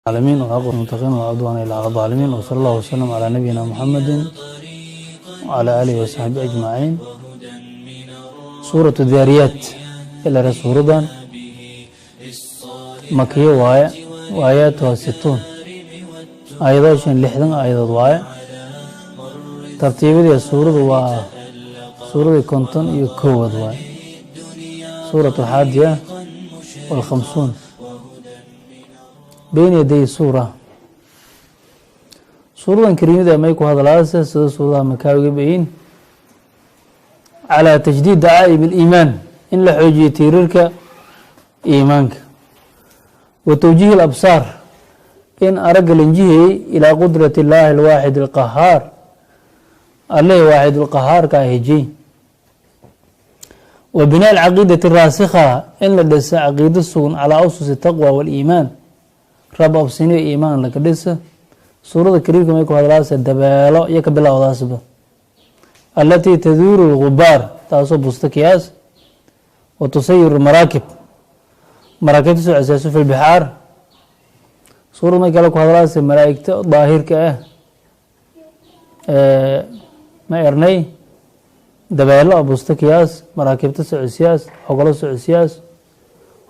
العالمين والعاقبة للمتقين ولا عدوان إلا على الظالمين، وصلى الله وسلم على نبينا محمد وعلى آله وصحبه أجمعين. Suuratu Daariyaat ilaa suuradan makiyo waaye. Aayaatuha 60, aayadooshan 60 aayadood waaye. Tartiibadii suuradu waa suuradii 51aad waaye، suuratu 51. Beyna yaday suura, suuradan kariimada may ku hadlaase sida suuradaha makaawiga bayin calى tajdiid dacaa'im اliimaan, in la xoojiyo tiirarka iimaanka, wa towjiih alabsaar, in aragga lanjiheyey, ilaa qudrati illaahi alwaaxid alqahaar, alleh waaxid alqahaarka hejey, wa binaa alcaqiidati araasikha, in la dhisa caqiido sugan, calaa ususi taqwa waliimaan, rab absiniyo iimaan laka dhisa. Suurada kariimka may ku hadlaase dabeelo iyo ka bilowdaasba, alatii taduuru lgubaar, taasoo busta kiyaas, wa tusayiru maraakib, maraakibta socoseyso, fi lbixaar. Suurad may kale ku hadlaase malaa'igta daahirka ah. Ma ernay dabeelo busta kiyaas, maraakibta socosiyaas, hogolo socosiyaas,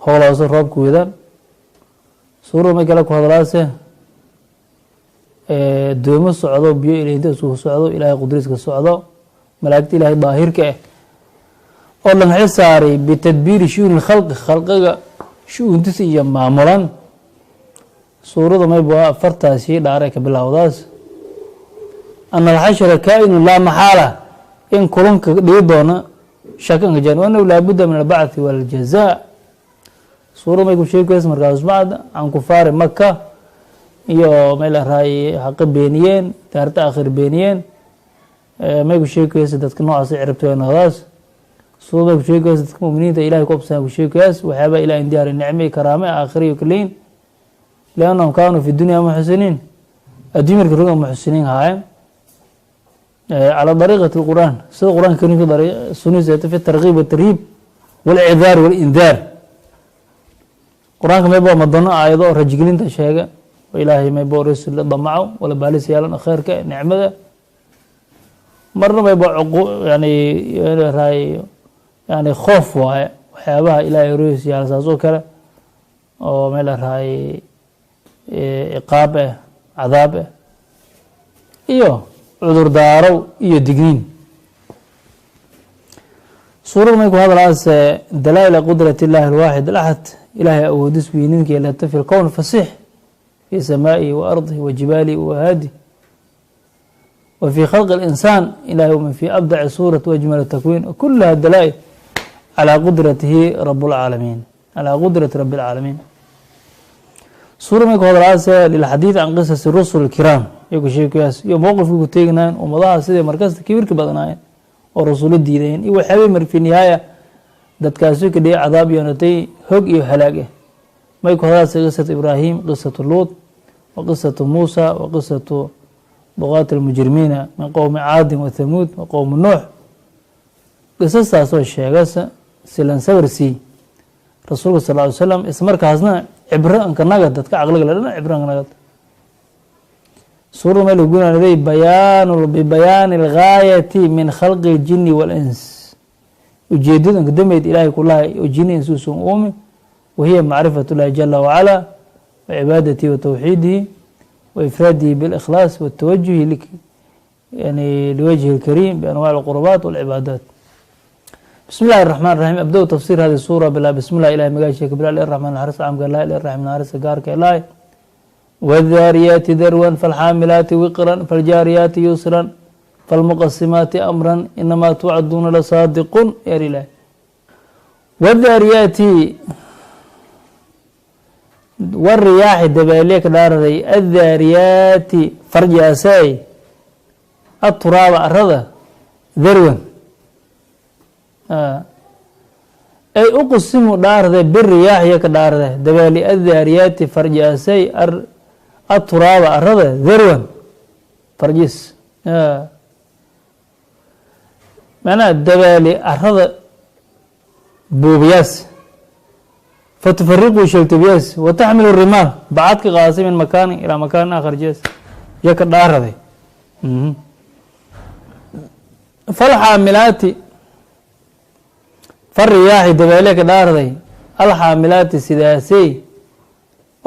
howlaaso roobka wedaan. Suurad may kale ku hadlaase doomo socdo, biyo ilinta isku socdo, Ilahay qudriiska socdo, malaa'igta Ilahay daahirka ah oo lan xil saaray bitadbiiri shu'uuni khalqi, khalqiga shu-uuntiisa iyo maamulan. Suurada mayb waa afartaasi dhaare ka bilowdaas, ana alxashra kaa'inu laa maxaala, in kulanka dhigi doona shakanka jan, anahu laabudda min albacthi waljaza. Suurada may ku sheegaysa markaas bacd can kufaari Maka iyo meel raay xaqa beeniyeen, daarta aakhir beeniyeen. May ku sheegaysa dadka noocaas ciribtoonodaas. Suurada may ku sheegaysa dadka muminiinta Ilahay ku absaan, ku sheegayaas waxyaabaa Ilahay diyaari, nicme iyo karaame aakhira iyo kaleyin, liannahum kaanuu fi dunya muxsiniin, adduun marka roga muxsiniin haayeen, calى dariiqati اlqur'aan, sida Qur'anka Karimka sunniisa fi tarkiib watarhiib walcidaar walindaar. Qur-aanka mayba madano aayado oo rajigelinta sheega oo Ilaahay mayba rasul damaco wala baalis yeelan khayrka nicmada, marna mayba yani yani khoof waaye, waxyaabaha Ilahay roos yaala saas oo kale oo meel raay ciqaab ah, cadaab ah iyo cudur daarow iyo digniin. Suurada may ku hadlaase dalaa'ila qudrat illahi alwaaxid alaxad, Ilahay awoodis weyninka yeelata, fi lkown fasiix, fi samaa'ihi wa ardihi wa jibaalihi wa haadi, wa fi khalqi اlinsaan ilahay min fi abdaci suurati waajmal takwiin, kulaha dalaa'il calaa qudratihi rab اlcaalamiin, calaa qudrati rabi اlcaalamiin. Suura may ku hadlaase lilxadiid can qisasi rusul kiraam iyo ku sheekayaas iyo mowqifkii ku teegnaayeen ummadaha, siday markasta kibirka badnaayeen oo rasuulo diidayeen, iyo waxyaabay mar fi nihaaya dadkaasi ka dhiyay cadaab iyo natay hog iyo halaag ah. May ku hadlaase qisatu Ibraahim, qisatu Luut, wa qisatu Muusa, wa qisatu duqaati almujrimiina min qowmi Caadin wa Thamuud wa qowmi Nuux. Qisastaasoo sheegasa silan sawarsii rasuulka sal ly slam, ismarkaasna cibro anka nagad dadka caqliga le dhan, cibro anka nagad. Suurada meel gunaanaday bayaan bibayaani algaayati min khalqi اljini waاlins, ujeedada anka dambeyd Ilahay kulahay oo jini ins usun uumi, wahiya macrifat اllahi jala wacala wa cibaadatihi wa towxiidihi wa ifraadihi biاlikhlaas wاtawajuhi yani liwajhi اlkariim bianwac alqurbaat walcibaadaat. Bismi illahi الرaحman الraحim. Abda tafsir hadi suura bila bismi llah, Ilahay magaasheeka bila raxman, naxariista caamka ilahi, raxim, naxariista gaarka ilahi. Wاdaariyaati darwan, falxaamilaati wiqran, faljaariyaati yusran, falmuqasimaati amran, inamaa tuucaduuna lasaadiqun yar ilahi. Wadaariyaati wariyaaxi, dabaaliye ka dhaaraday, addaariyaati farjaasay, aturaaba arada, darwan ay uqsimu dhaarde, biriyaaxiya ka dhaarde, dabaali, addaariyaati farjaasay, aturaaba arada, darwan farjis, macnaha dabaali arada buubiyaas. Fatufariqu shaltabiyaas wa taxmilu rimaal bacad ka qaadasay min makaanin ilaa makaanin aakhar jees ya ka dhaaraday. Falxaamilaati fariyaaxi dabeele ka dhaaraday alxaamilaati sidaasay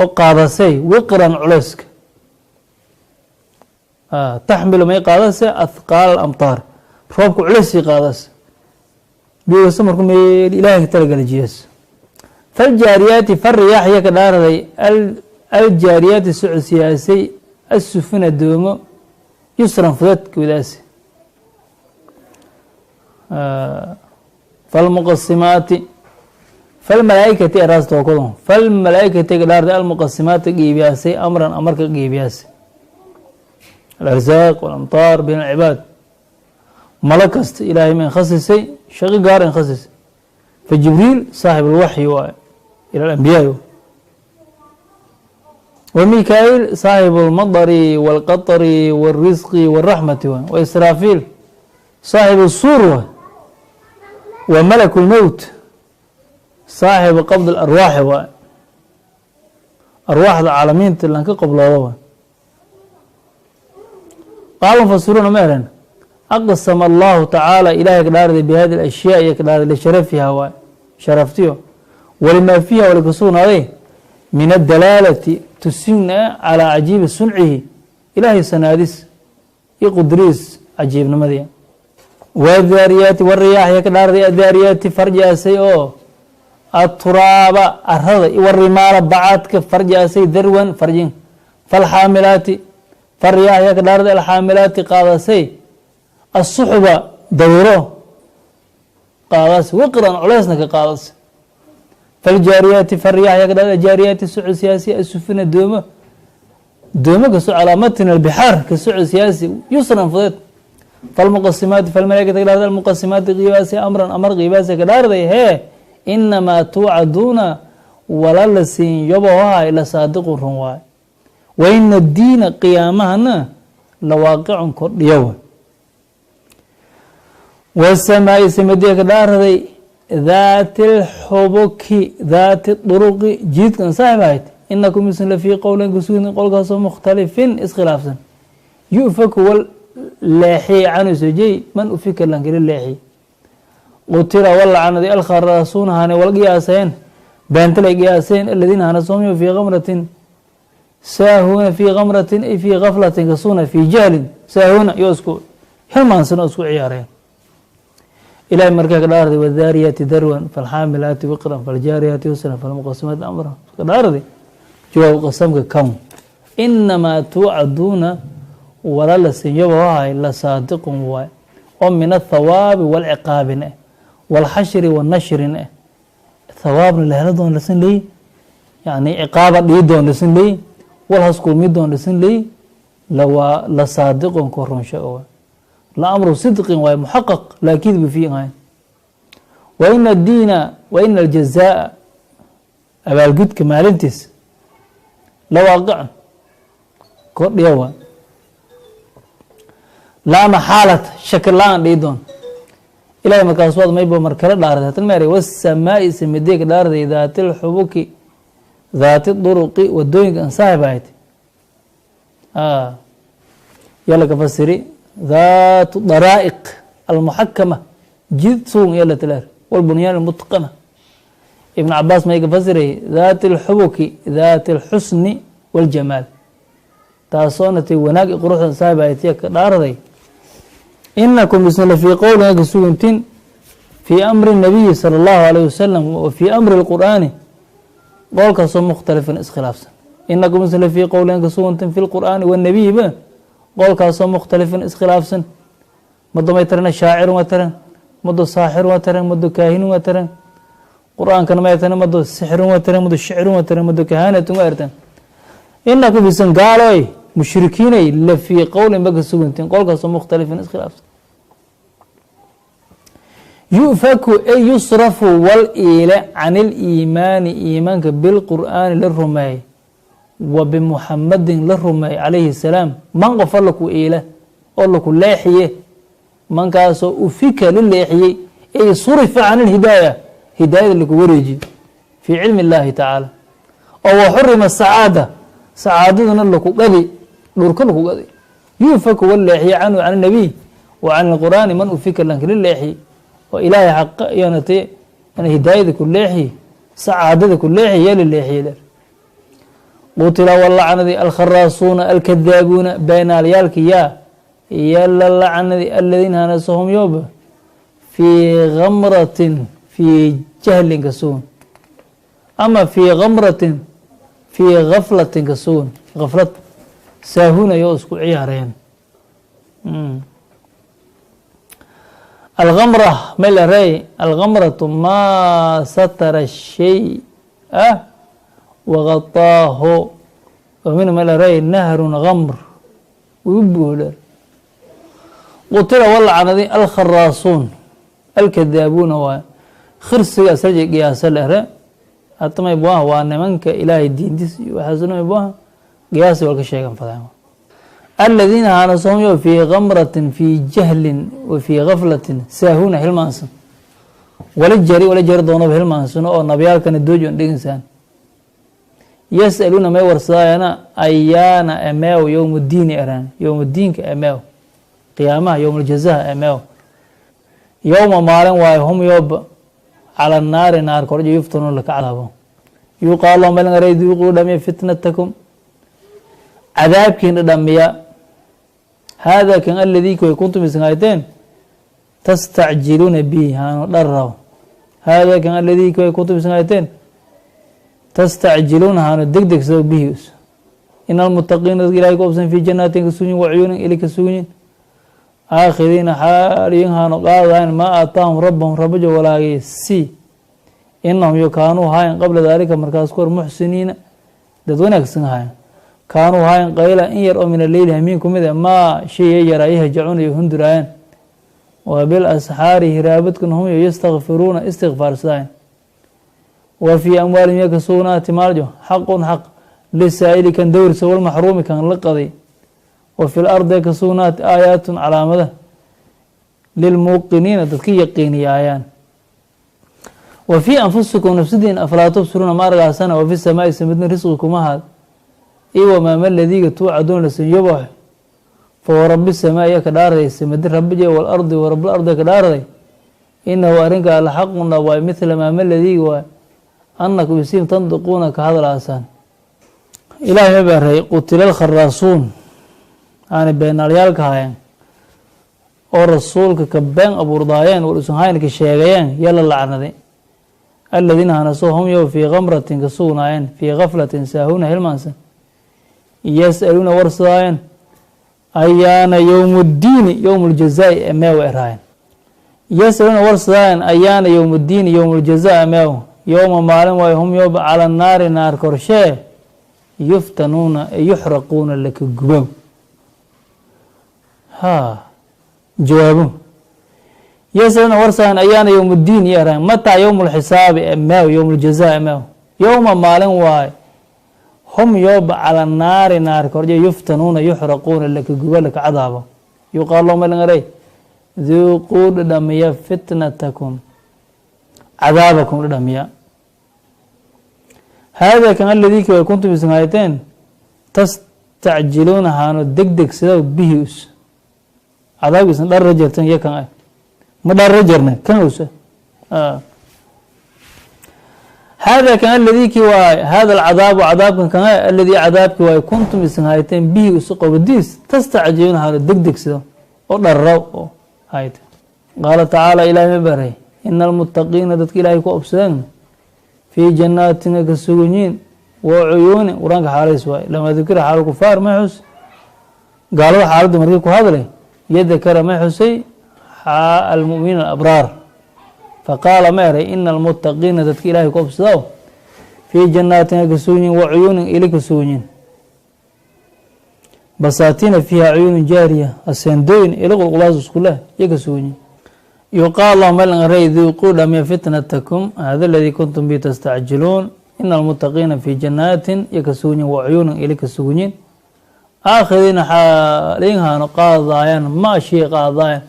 oo qaadasay wiqran culeyska, taxmilu may qaadase ahqaal alamtaar, roobka culeysii qaadase biyogasa marku meel ilahay ka talagala jiyaas. Faljaariyaati fariyaax ya ka dhaaraday aljaariyaati socodsiyaasay asufuna doomo yusran fudeedka wadaase. Falmuqasimaati falmalaaikati eraas tookado falmalaaikati ka dhaarday almuqasimaati qiibiyaasay amran amarka qiibiyaasay alarsaaq walamtaar bayn alcibaad. Malo kasta ilaahay ma inkhasisay shaqo gaar inkhasisay. Fa Jibriil saaxib alwaxyi waay ila alambiyaai, wa Mikail saaxibu almadari walqatari walrisqi walraxmati waay, wa Israafiil saaxibu suur waay, wa malaku lmowt saaxibu qabd alarwaaxi waay, arwaaxda caalamiinta lanka qoblooda waay. Qaala mufasiruuna ma eren aqsama Allahu tacaala ilahay ka dhaarday bi hadi alashyaa iyo ka dhaarday lisharafiha waay sharaftiyo walimaa fiiha wali ka sugnaaday min adalaalati tusinna calaa cajiibi suncihi ilaahay sanaadis iyo qudriis cajiibnimadii. Wadaariyaati wariyaax ya ka dhaarday adaariyaati farjaasay oo aturaaba arada warimaala bacadka farjaasay darwan farjin. Falxaamilaati fariyaax ya ka dhaarday alxaamilaati qaadasay asuxba dawro qaadaas wiqran culeysna ka qaadas. Faljaariyaati fariyaax ya ka dhaarday jaariyaati socod siyaasi asufina doomo doomo ka soco calaa matni albixaar ka socod siyaasi yusran fudeed. Falmuqasimaati falmalaaikati ka dhaarday almuqasimaati qiibaasi amran amar qiibaasi ka dhaarday hee inamaa tuucaduuna wala la siin yobohahay la saadiqun run waay, wa ina addiina qiyaamahana la waaqicun kordhiyo waay. Wasamaa'i samadiya ka dhaarday daati lxubuki daati duruqi jiidkan saaxib ahayd inakum isin la fii qowlin kasuudin qolkaasoo mukhtalifin iskhilaafsan yu'faku wal leexiye canhu sojey man ufika lankala leexiye. Qutila wal lacnadi alkharasuuna hane wal qiyaaseen beentalay qiyaaseen aladiina hana soomiyo fii kamratin saahuuna fii kamratin ay fii gaflatin kasuuna fii jahlin saahuuna iyo isku hilmaansan oo isku ciyaareen. Ilahay markaa ka dhaarday wadaariyaati darwan falxaamilaati wiqran faljaariyaati yusran falmuqasimaati amran ka dhaarday jawaab qasamka kan inamaa tuucaduuna wala la sinyabahay la saadiqun waay oo min athawaabi walciqaabin eh walxashri wanashrin eh thawaabna la helo doon lasin leey, yani ciqaaba dhii doon lasin leey, wal haskulmi doon lasin leey lawaa la saadiqun ko run sheego waay la amru sidqin waay muxaqaq laa kidbu fiihi ahayn. Wa ina addiina wa ina aljazaa abaalgudka maalintiis la waaqicun kordhiya waay laa maxaalata shaki la-aan dhii doon. Ilahay markaas waad maybo mar kala dhaartay hatan meeray wasamaa'i samidee ka dhaartay daati lxubuki daati duruqi wadooyinka an saaxib ahayd yala ka fasiri daatu daraa'iq almuxakama jid sugun yala tilaar walbunyaan almutqana. Ibn Cabaas may ka fasiray daati alxubuki daati alxusni waاljamaal taasoona tay wanaag i quruxdan saaxib ahayd ya ka dhaarday inakum isna la fii qowlin ka suguntin fii amri nabiyi sala allahu alayh wasalam wa fii amri lqur'aani qowlkaasoo mukhtalifan iskhilaafsan inakum isna la fii qowlin ka suguntin fi lqur'aani wanabiyiba qowlkaasoo mukhtalifan iskhilaafsan mado may tarana shaacirun waa taran mado saaxirun waa taran mado kaahinun waa taran qur-aankana may taran mado sixirun waa taran mado shicrun waa taran mado kahaanatun waa ertan inakum isan gaaloy mushrikiinay la fii qowlin ba ka suguntin qowlkaasoo mukhtalifin iskhilaafsan yu'faku ay yusrafu wal iile can iliimaani iimaanka bilqur'aani la rumeey wa bimuxamadin la rumeey calayhi salaam man qofa laku iile oo laku leexiye mankaasoo ufika la leexiyey ay surifa can ilhidaaya hidaayada laku wareejiye. Fii cilmi اllaahi tacaala oo wa xurima sacaada, sacaadaduna laku qadi, dhurka laku qadi. Yuufaku wa leexiye canhu, can nabiy wa can ilqur'aani, man ufika, lankala leexiy oo Ilaahay xaqa iyonate hidaayada ku leexiy, sacaadada ku leexiy, yaa la leexiye. Qutila walacnadi alkharaasuuna alkadaabuuna, beenaalyaalki yaa la lacnadi. Aladiina hanasahum yooba fii kamratin fii jahlin ka sugan ama fii kamratin fii gaflatin ka sugan, gaflad saahunayoo isku ciyaareen. Alkamra may la rey? Alkamratu maa satara shay ah waqataahu min may la rey nahrun gamr uu buuhler. Qutila walacnadi alkharaasuun alkadaabuuna, waay khirsiga asaji qiyaasa lere hatamay buaha, waa nimanka Ilaahay diintis iyo waxaasnamay buaha qiyaasi walka sheegan fadaan. Aladiina haanasahum yo fii kamratin fii jahlin wa fii gaflatin saahuna, hilmaansan wala jari, wala jari doonaba hilmaansano oo nabiyaalkana dooji on dheginsaan. Yas'aluuna may warsadaayana ayaana emeew yowm ddiini eraan, yowmdiinka emeew, qiyaamaha, yowmuljazaha emeew. Yowma maalin waayo hum yooba cala naari, naar korjo, yuftanuun, laka cadaabo. Yuqaal lahum malngaray: duuquu, dhamiya, fitnatakum, cadaabkiina dhamiya. Haada kan aladii way kuntum isin hayteen tastacjiluuna bihi, haanu dharraw. Haada kan aladii way kuntum isin hayteen tastacjiluuna, haanu deg degsado, bihi us. Ina almutaqiina, dadka Ilahay ku obsan, fii janaatin ka sugnyin, wacuyuunin, ili ka sugnyin, aakhidiina xaaliyin haanu qaadayn maa aataahum rabbahum, rabajo walaagay si. Inahum yo kaanuu haayan qabla daalika, markaas ku hor, muxsiniina, dad wanaagsan haayan. Kaanuu haayan qayla, in yar oo min alleyli, hamiin ku mid a, maa shay yaraa yahjacuuna, iyo hunduraayaan. Wa bilasxaari, hiraabadkun, hum yo yastakfiruuna, istikfaarsadaayan. Wa fii amwaalihim ya ka sugnaati maaljo xaqun, xaq, lisaa'ili, kan dowrsa, walmaxruumi, kan la qaday. Wa fi lardi ka sugnaati aayaatun, calaamada, lilmuuqiniina, dadka yaqiiniyaayaan. Wa fii anfusikum, nafsadiin, afalaa tubsiruuna, ma argaasana? Wa fi samaai, samidna, risqi kuma haad iyo wamaama ladiiga tuucaduuna, lasin yobox. Fa warabi samaa iya ka dhaaraday, samidi rabije, walardi warabilardi ka dhaaraday, inahu arrinkaa la xaqun, dhab waay, mithla maama ladiiga waay annakum isiim tandiquuna, ka hadlaasaan. Ilaahay ma baaray: qutila alkharaasuun, aanay beenaalyaalka haayeen oo rasuulka ka been abuurdaayeen, war usan haynka sheegayeen, yala lacnaday. Aladiina hanasoo hum yow fii kamratin ka sugnaayeen, fii gaflatin saahuna, hilmaansan, yas'aluuna, warsadaayeen, ayaana yowm ddiini, yowm ljazaai emeew eraayeen. Yas'aluuna, warsadaayeen, ayaana yowm ddiini, yowm ljazaa emeew. Yowma maalin waayo hum yowba cala naari, naar korshee, yuftanuuna e yuxraquuna, laka gubow. Ha jawaabo: yasaluuna, warsadaan, ayaana yowm ddiin iyo eraayen, mataa yowm lxisaabi emeew, yowm ljazaa emeew. Yowma maalin waayo hum yooba cala naari, naar korje, yuftanuuna yuxraquuna, laka gubo, laka cadaabo. Yuqaal lahum malngaray: duuquu, dhadhamiya, fitnatakum, cadaabakum dhadhamiya. Haada kan aladii way kuntum isin hayteen tastacjiluuna, haano deg degsado, bihi us, cadaabkiisan dharra jirtan iyo kan ah ma dharra jirna kan usa. Hada kan aladii ki waay, hada alcadaabu, cadaabkan kan aladii, cadaabki waay, kuntum isin hayteen, bihi usu qobadiis, tastacjiluuna, haano deg degsado oo dharra oo hayte. Qaala tacaala, Ilahay ma baray: ina almuttaqiina, dadka Ilaahay ku obsadeen, fii janaatina ka suganyiin wa cuyuuni. Qur-aanka xaaladiis waay. Lamaa dukira xaal kufaar, ma xus gaalada xaaladda markii ku hadlay, yadakara, ma xusay almuminiin alabraar. Faqaala, ma eray: ina almuttaqiina, dadka Ilahay ku obsadaw, fii janaatina ka suganyiin wa cuyuunin, ili ka suganyiin, basaatiina fiiha cuyuunun jaariya, aseendooyin ili qulqulaas iskuleh iyo ka suganyiin. Yuqaal lahum malngaray: duuquu, dhamiya, fitnatakum, hada aladii kuntum bi tastacjiluun. Ina almuttaqiina fii janaatin iyo ka sugunyiin wa cuyuunin, ili ka sugunyiin, aakhidiina xaaliin haano qaadaayaan, ma shay qaadaayaan.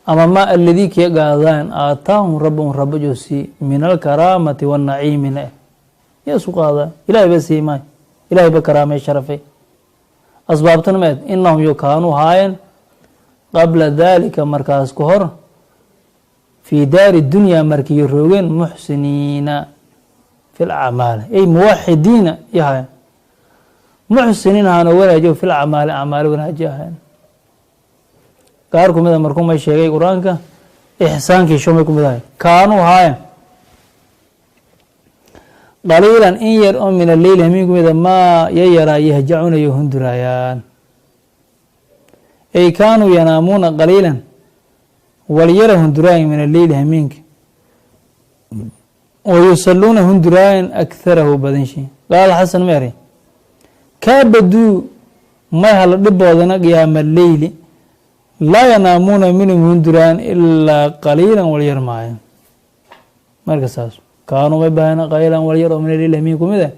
Ama ma aladii kiya qaadadayan aataahum rabuhum rabajo sii min alkaraamati wاnaciimina eh ya isku qaadadayan. Ilahay ba sii maay, ilahay ba karaamay sharafay. Asbaabtana ma inahum yo kaanuu haayeen qabla dalika, markaas ka hor, fii daari dunya markiyo roogeen, muxsiniina fi lacmaali ay muwaxidiina yahayen, muxsiniin ahaano wanaajiyo, fi lacmaali acmaali wanaaji ahayen. Qaar kumida markuu may sheegay Qur-aanka ixsaankii shomay kumid ahay. Kaanuu haayeen qaliilan, in yar oo, min alleyli, hamiin kumida, maa ya yaraa, yahjacuna, yo hunduraayaan, ay kaanuu yanaamuuna qaliilan, walyara hunduraayan, min alleyli, hamiinka, wayusaluuna, hunduraayan, akharahu, badan shay. Qaala Xasan meere kaabaduu may hala dhiboodana qiyaama leyli, laa yanaamuuna minhum, hunduraan, ilaa qaliilan, walyar maayo. Marka saas kaanuu may bahana qaliilan, walyar oo, min alleyli, hamiin kumid ah,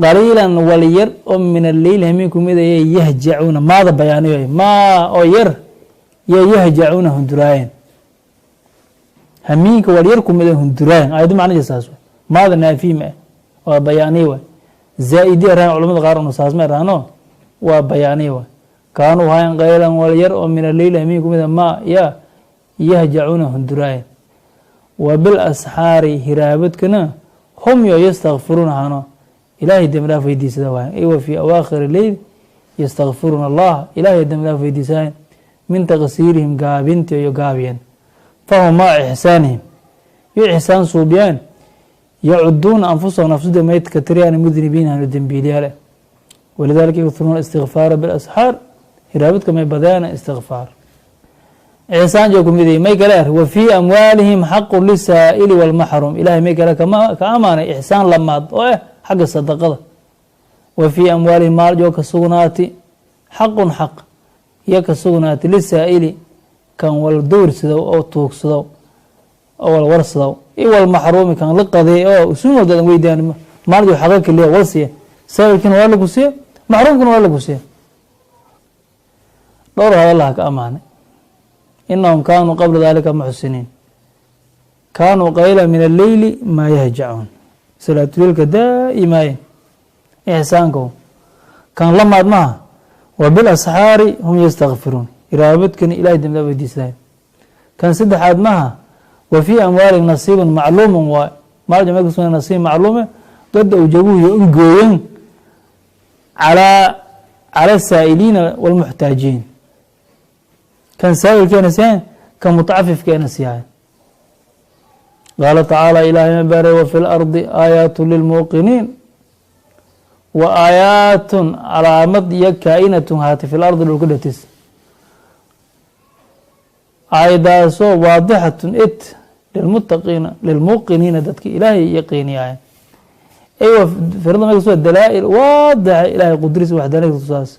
qaliilan, walyar oo, min alleyli, hamiin kumid ayay, yahjacuuna, maada bayaaniyo, maa oo yar yo, yahjacuuna, hunduraayeen, hamiinka walyar kumid a hunduraayen. Ayado macnaheed saas maada naafiima ah waa bayaaniy waay. Zaa'idi araan culamada qaar una saas ma eraano, waa bayaaniy waay. Kaanuu hayan qaliilan, walyar oo, min alleyli, hamiin kumid a, maa ya yahjacuuna, hunduraayen. Wa bilasxaari, hiraabadkana, hum yo yastakfiruuna, hano ilaahay dembi dhaaf weydiisada waayan. Ay wa fii awaakhir leyl yastakfiruuna Allah, ilahay dembi dhaaf weydiisadaayan, min taqsiirihim, gaabinti iyo gaabiyeen. Fahum maca ixsaanihim, yo ixsaan suubiyaan, yacuduuna anfusahum, nafsuda maydka tiriyaan, mudnibiin, hano dembiilyaale. Walidalika yakturuuna istikfaara bilasxaar, hiraabadka may badaana istikfaar. Ixsaan jo kumid may kale er. Wa fii amwaalihim xaqu lisaa'ili walmaxrum. Ilahay may kale ka amaanay ixsaan lamaad oo ah xagga sadaqada. Wa fii amwaalihim, maal joo ka sugnaati, xaqun, xaq iyo ka sugnaati, lisaa'ili, kan wal dowrsadow oo tuugsadow oo wal warsadow, i walmaxruumi, kan la qadeey oo usumodadan weydaan maal joo xaqa keliya wal siiya. Saa'ilkina waa lagu siiya, maxruumkuna waa lagu siiya. Dhowr hadalaha ka amaanay: inahum kaanuu qabla dalika muxsiniin, kaanuu qayla min alleyli maa yahjacuun, salaatuleilka daa'imaayeen, ixsaanko kan la maad maha. Wa bilasxaari hum yastakfiruun, iraabadkani ilahay dembi dhaaf weydiisadayen. Kan saddexaad maha. Wa fii amwaalihim nasiibun macluumun, waay maal jama kasugna nasiib macluume, dada ujabuhu ungooyen cala asaa'iliina walmuxtaajiin, kan saa'ilkeena siiyaan, kan mutacafifkeena siiyaan. Qaala tacaala, ilaahay ma baray: wa fi lardi aayaatu lilmuuqiniin. Wa aayaatun, calaamad iyo, kaa'inatun, haati, fi lardi, dhulka dhatis, aayadaasoo, waadixatun it, lilmuttaqiina, lilmuuqiniina, dadka ilaahay yaqiiniyaayan. Aywa, firada ma kasoo dalaa'il waadixa ilahay qudris waxdaaniyada tusaas.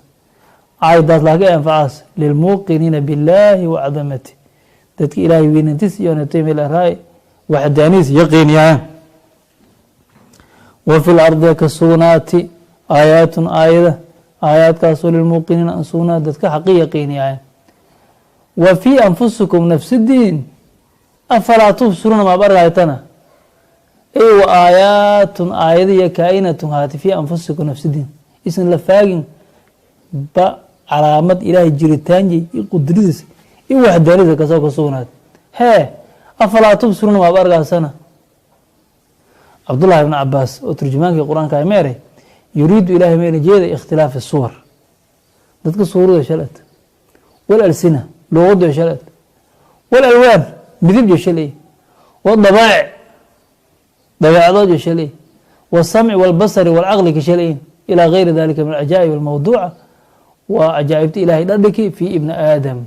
Aayadaas laakiin anfacaas lilmuuqiniina billaahi wa cadamati, dadka ilaahay weynantis iyo natmil araay waxdaaniis yaqiiniyaayan. Wa fi lardi ka sugnaati, aayaatun, aayada, aayaadkaasoo, lilmuuqiniina, an sugnaa dadka xaqi yaqiiniyaayan. Wa fii anfusikum, nafsidiin, afalaa tubsiruuna, maab argaytana? Ey wa aayaatun, aayada iyo, kaa'inatun, haati, fii anfusikum, nafsidiin, isan la faagin ba calaamad ilaahay jiritaanji iyo qudradiisa iyo waxdaanida kasoo ka sugnaat. Hee, afalaa tubsiruuna, maab argaasana? Cabdullahi ibn Cabaas oo turjumaankii Qur-aanka meeray: yuriidu, ilahay meena jeeda, ikhtilaafi suwar, dadka suurada shalad, walalsina, luuqada shalad, walalwaan, midibja shalay, wadabaa'ic, dabeecadoodja shalay, wasamci walbasari walcaqli ka shalayin, ilaa gayri dalika min alcajaa'ib almawduuca, waa cajaa'ibta ilahay dhadhiki, fi ibni aadam.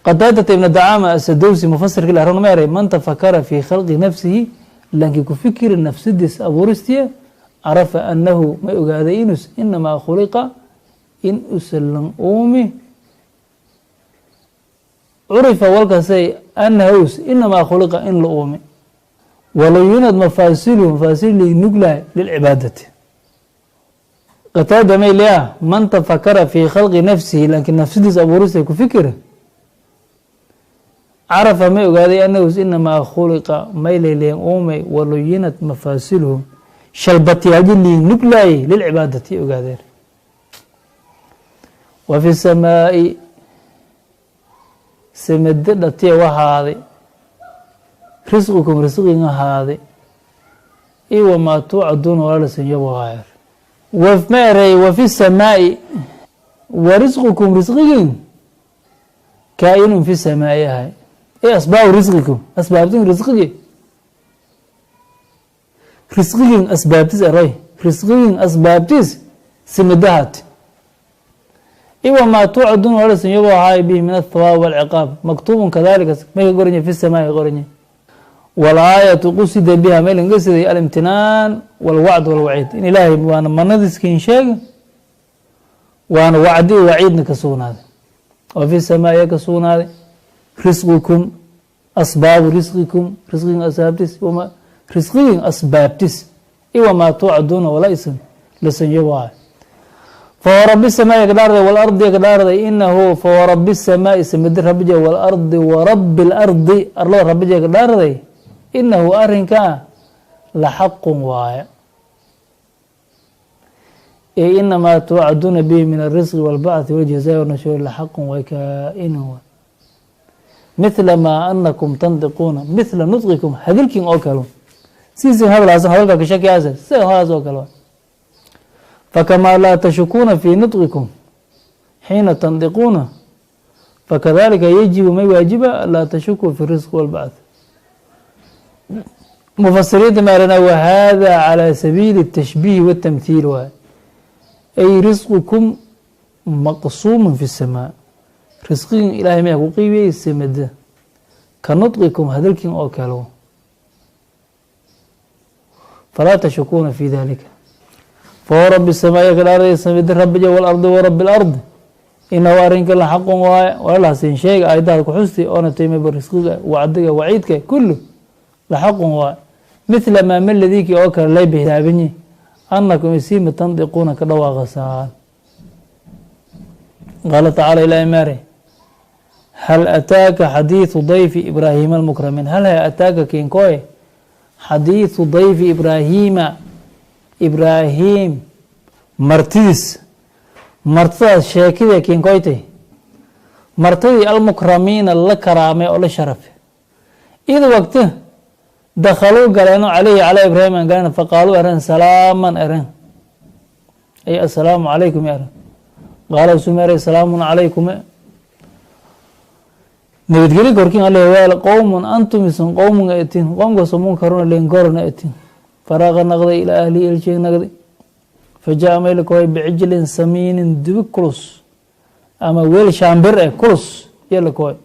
Qataadata ibn Dacaama Asadowsi mufasirka la meeray: man tafakara fi khalqi nafsihi, lanki ku fikiri nafsadiis abuuristiya, carafa anahu, may ogaaday, inus inamaa khuliqa, in usalan uumi, curifa walkasay, anahu inamaa khuliqa, in la uumi, waluyinad mafaasiluhu, mafaasil nuglahay, lilcibaadati. Qataada may leah man tafakara fii khalqi nafsihi, laakiin nafsadiisa abuurista ku fikira, carafa may ogaaday anahu inamaa khuliqa may layleen uumay waluyinat mafaasiluhu shalbatiyaaji liin nuglaayey lilcibaadati ogaadeen. Wa fi samaa'i samade dhatiya wahaaday risqikum risqin ahaaday i wamaa tuucaduuna walalasinyabohaayar. Ma erey wa fi samaa'i wa risqukum risqigin kaa'inun fi samaa'i ahay e asbaabu risqikum asbaabtin risqigi risqigin asbaabtis eroy risqigin asbaabtis simadahat i wamaa tuucaduuna walalasinyabohaay bihi min athawaab walciqaab maktuubun kadalika may ka qoranya fi samaa'i ka qoranya. Walaayatu qusida biha may laga siday alimtinaan walwacd walwaciid in ilaahay waana manadiiskiin sheega waana wacdi waciidna ka sugnaaday. Oo fi samaaya ka sugnaaday risqikum asbaabu risqikum risqigin asbaabtis risqigin asbaabtis i wamaa tuucaduuna wala isan lasanyabohay. Fawarabi samaai ka dhaarday walardi ka dhaarday inahu fawarabi samaai samadi rabije walardi warabi lardi arlada rabije ka dhaarday inahu arrinkaa la xaqun waaye ee inamaa tuucaduuna bihi min alrisqi walbacthi waljazaa wanashuuri la xaqun waay kaa-inun waay mithla maa anakum tandiquuna mithla nudqikum hadalkin oo kale siisi hadalaasan hadalka kashakiyaasa sida hadalaas oo kale waay. Fakamaa laa tashukuuna fii nudqikum xiina tandiquuna fakadalika yajibu may waajiba anlaa tashukuu fi risqi walbacth. Mufasiriinta maarana wahada calى sabiili الtashbiihi wالtamhiil waay ay risqukum maqsuumu fi الsamaa risqigin ilahay maya ku qiibiyey samada ka nudqikum hadalkin oo kale falaa tashukuuna fi dalika. Fawarabi samaai ka dhaarday samida rabija walardi warabi اlardi inahu arrinka la xaqun waaye walalahasin sheega aayadaha ku xusti oona taymaba risqiga wacdiga waciidka kullu la xaqun waaye mithla maa maladiki oo kale lay bihaabanyi anakum isiima tandiquuna ka dhawaaqasaan. Qaala tacaala ilaahi maare hal ataaka xadiidu dayfi ibraahiima almukramiin hal ha ataaka kinkoy xadiidu dayfi ibraahiima ibraahim martidiis martidaas sheekidee kinkoytay martidii almukramiina la karaamay oo la sharafe id wagta dakhaluu galeeno caleyhi calaa ibraahim aan galeen faqaaluu eren salaaman eren ay assalaamu calaykum eren qaala suma eray salaamun calaykum nabadgelyo korkiin alle waal qowmun antum isin qowmun etin qoomkaasoo munkaruna leenkorona etin. Faraaqa naqday ilaa ahlihi eljeeg naqday faja'a mayla kohay bicijlin samiinin dubi kulus ama weel shaambir eh kulus yala kohay.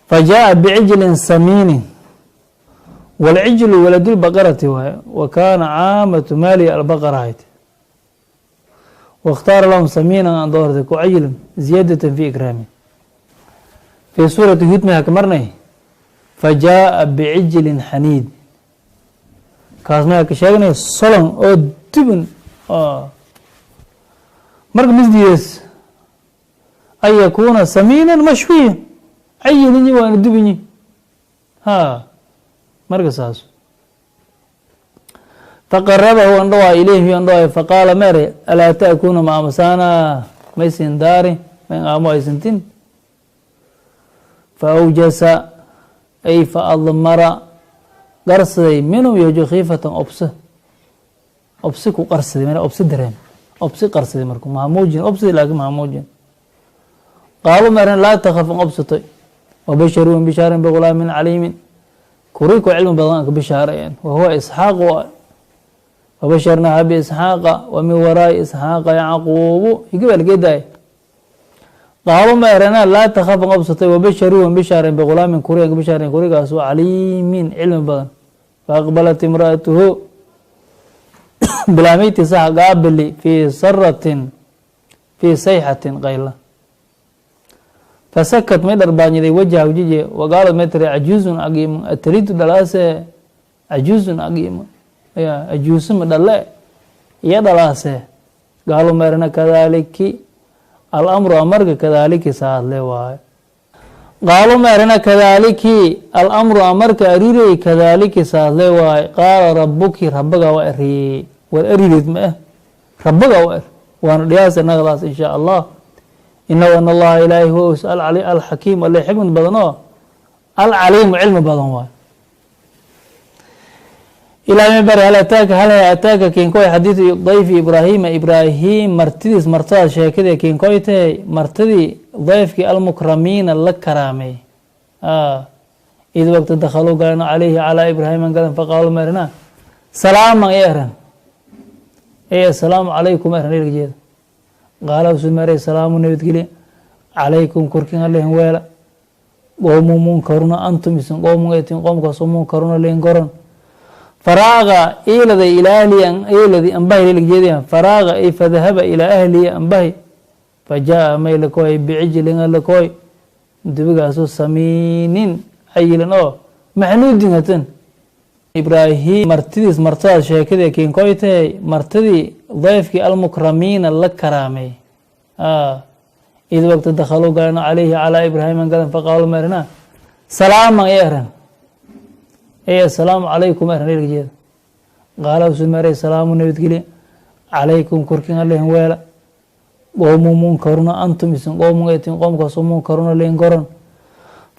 Fajaءa bicijlin samiinin wاlcijlu waladulbaqarati waaye wa kaana caamatu maalihi albaqara hayd waاkhtaara lahum samiinan aan doortay ku cajlin ziyaadatan fi ikraami. Fii suurati huud may haka marnay fajaءa bicijlin xaniid kaas may haka sheegnay solon oo dubin marka misdiyees an yakuuna samiinan mashwiyan cayilinyi waana dubinyi ha marka saas. Faqarabahu andhawaay ilayhim andhawaay faqaala mere alaa ta'kuuna ma amasaana maysin daari may aamo aysantin. Faawjasa ay faadmara qarsaday minhum yojo khiifatan obse obsi ku qarsaday mana obsi dareem obsi qarsaday marku mahamuujin obsidi laakin mahamuujin. Qaalu meren laa takaf an obsatoy wabasharuun bishaarin bigulaamin caliimin kuriko cilmi badan an ka bishaarayeen wahuwa isxaaq wabasharnaaha biisxaaqa wa min waraai isxaaqa yacquubu higibaalgeedaay. Qaalu ma erena laa takaf an obsatay wabasharuun bishaaren bigulaamin kuri an ka bishaaren kurigaas caliimin cilmi badan. Faaqbalat imra'atuhu bilaamayti sax gaabili fii saratin fii sayxatin qayla fasakat may dharbaanyiday wajha wajije wagaalad may tiri cajuuzun agiimo atalidu dhalaase cajuuzun agiimo ya ajuusuma dhale Iyo dhalaase gaalu meerna kadaaliki alamru amarka kadaaliki saadle waayo. Qaalu meerna kadaaliki alamru amarka arirey kadaaliki saadle waayo. Qaala rabuki rabbaga waa eriyey, war arireed ma ah, rabbaga waa er, waana dhiyaasa nagadaas in shaa Allah. Inahu an Allaha ilaahi huwa alxakiim, alle xikmad badan oo alcaliimu cilmi badan waayo. Ilahay ma bari hal ataaka, hal ataaka kinkoy xadiidu dayfi Ibraahima, Ibraahim martidiis, martadaas sheekadii kinkoy tahay, martidii dayfkii almukramiina la karaamay. Id waqti dakhaluu galeen calayhi calaa Ibraahima galeen, faqaaluu merina salaaman ay eran, ey assalaamu calaykum eran ilka jeeda. Qaala usu meray salaamu nabadgelye calaykum korkin alehen weela, qowmu munkaruna antum isin qowmun etin qoomkaasoo munkaruna leen goron. Faraaqa iiladay ilaa ahlihi iiladi ambahi lilka jeedaya. Faraaqa ay fadahaba ilaa ahlihi ambahi, fajaaa may lakoy bicijlin lakoy dubigaasoo samiinin cayilan oo maxnuudin hatan. Ibraahim martidiis, martadaas sheekadii kinkoy tahay, martidii dayfkii almukramiina la karaamay. Id waqti dakhaluu galeen calayhi calaa Ibraahima galeen, faqaaluu merina salaaman ay eran, ey assalaamu calaykum eran ilka jeeda. Qaala usu meray salaamu nabadgelye calaykum korkin alehen weela, qowmu munkaruna antum isin qowmun etin qoomkaasoo munkaruna leen goron.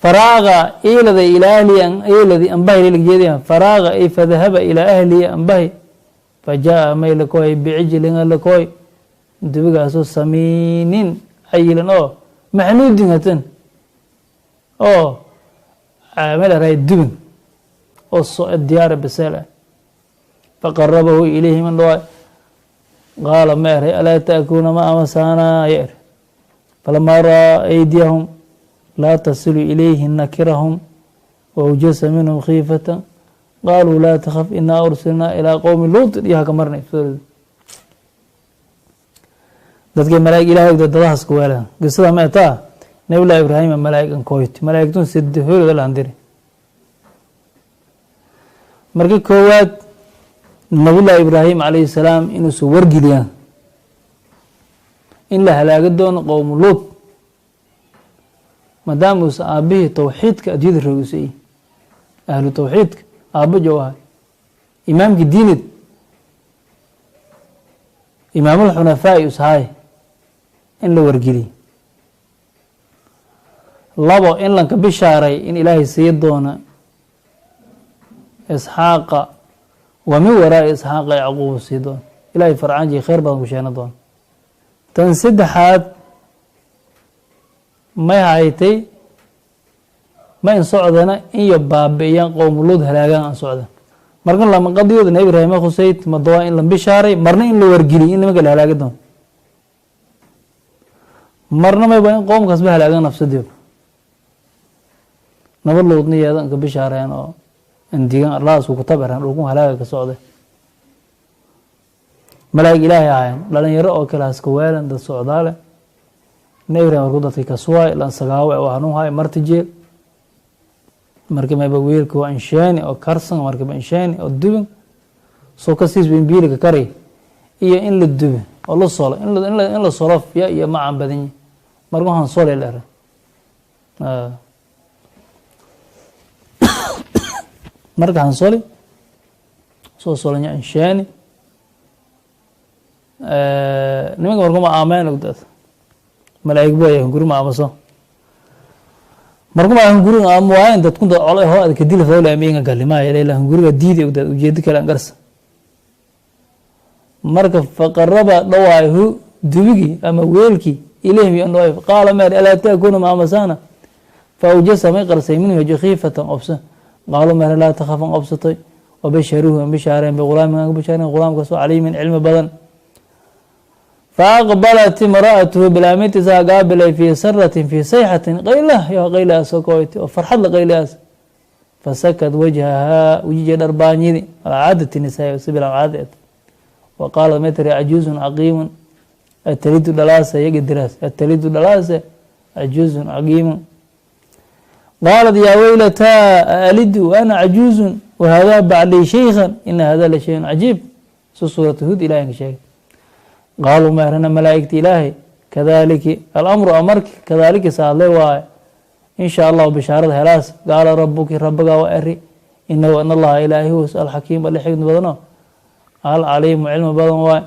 Faraaqa iiladay ilaa ahlihi iiladi ambahi lilka jeedaya. Faraaqa ay fadahaba ilaa ahlihi ambahi, fajaaa may lakoy bicijlin lakoy dubigaasoo samiinin cayilan oo maxnuudin hatan oo meel raay dubin oo diyaara biseel ah. Faqarabahu ilayhi man dhawaay. Qaala ma eray alaa ta'kuuna ma amasaanaa ya er. Falamaa ra'aa aydiyahum laa tasilu ilayhi nakirahum wawjasa minhum khiifatan qaaluu laa takhaf inaa ursilnaa ilaa qowmi Luutin. Iyo haka marnay dadkii malaa'ig ilahay ogda dadahaas ku weelan. Qisada ma etaa Nabillahi Ibraahima malaa'igan koyti, malaa'igtun sadexoolooda lahan diri. Marka koowaad Nabillahi Ibraahim calayhi salaam inuusa wargeliyaan in la halaaga doono qowmu Luut, maadaama uusa aabihii tawxiidka addunyada roogusay, ahlu tawxiidka aabbo jow ahay, imaamkii diinid, imaamulxunafaa'i ushaay, in la wargeliy. Labo, in lanka bishaaray in Ilaahay sii doona Isxaaqa, wa min waraai Isxaaqa Yacquub sii doona, Ilahay farcaanjii khayr badan ku sheena doona. Tan saddexaad may haytay ma in socdana in yo baabi'iyaan qowmuluud, halaagaan aan socda. Marka lama qadiyooda Nabi Ibraahim khusayd madawaa in la bishaaray, marna in la wargeliyay in nimanka la halaagi doono, marna mayba in qoomkaasba halaagaan nafsadeedu. Nabad Luudna yeedan ka bishaareen oo indigan arlahaasku ku tabareen dhulkun halaaga ka socday. Malaa'ig Ilaahay ahaayeen dhalinyaro oo kale haska weelan dad socdaale. Nabi Ibraahim markuu dadkii kasuwaay lan sagaawe oo hanuun hay marti jeel, markii mayba wiilka waa insheeni oo karsan, markiiba insheeni oo dubin soo kasiis imbiilika kari iyo in la dubi oo la solo, in la solo ya iyo macan badanyi. Marka waxaan solay la era marka han soli soo solanya insheeni nimanka markuma aameen ogdaad malaa'ig buaya hunguri ma aamaso. Markuma hunguriga aamo waayen dadkun dad colo hoo adka dila fawla amiinga galimaya ila hunguriga diidi ogdaad ujeedo kale an garsa. Marka faqaraba dhawaayhu dubigii ama weelkii ilayhim yo dhawaay. Qaala meer alaa ta'kuuna ma amasana. Faawjasa may qarsay minhu hejo khiifatan obsa. Qaaluu meer laa takhafan obsatay. Wabasharuuhu an bishaareen bighulaamin an bishaareen ghulaamkaasoo caliimin cilmi badan. Faaqbalat imra'atuhu bilaamintiisaa gaabilay fii saratin fii sayxatin qaylah yo qaylahaasoo koyti oo farxad la qaylahaas. Fasakad wajhahaa wejijay dharbaanyidi calaa caadati nisaa sibil caadi. Wa qaalat may tiri cajuuzun caqiimun atalidu dhalaase yaga diraas atalidu dhalaase cajuuzun caqiimun. Qaalat yaa weylataa aalidu ana cajuuzun wahaadaa baclii shaykhan ina hada la shayun cajiib. Su suuratu Hud Ilahay ka sheegay. Qaaluu ma erana malaa'igta Ilaahay, kadaliki alamru, amarki kadaliki saadle waaye, in shaa Allahu bishaarada helaas. Qaala rabuki, rabbigaa waa eri, inahu an Allaha Ilaahi hus alxakiim, alle xikmad badano, alcaliimu, cilmi badan waay.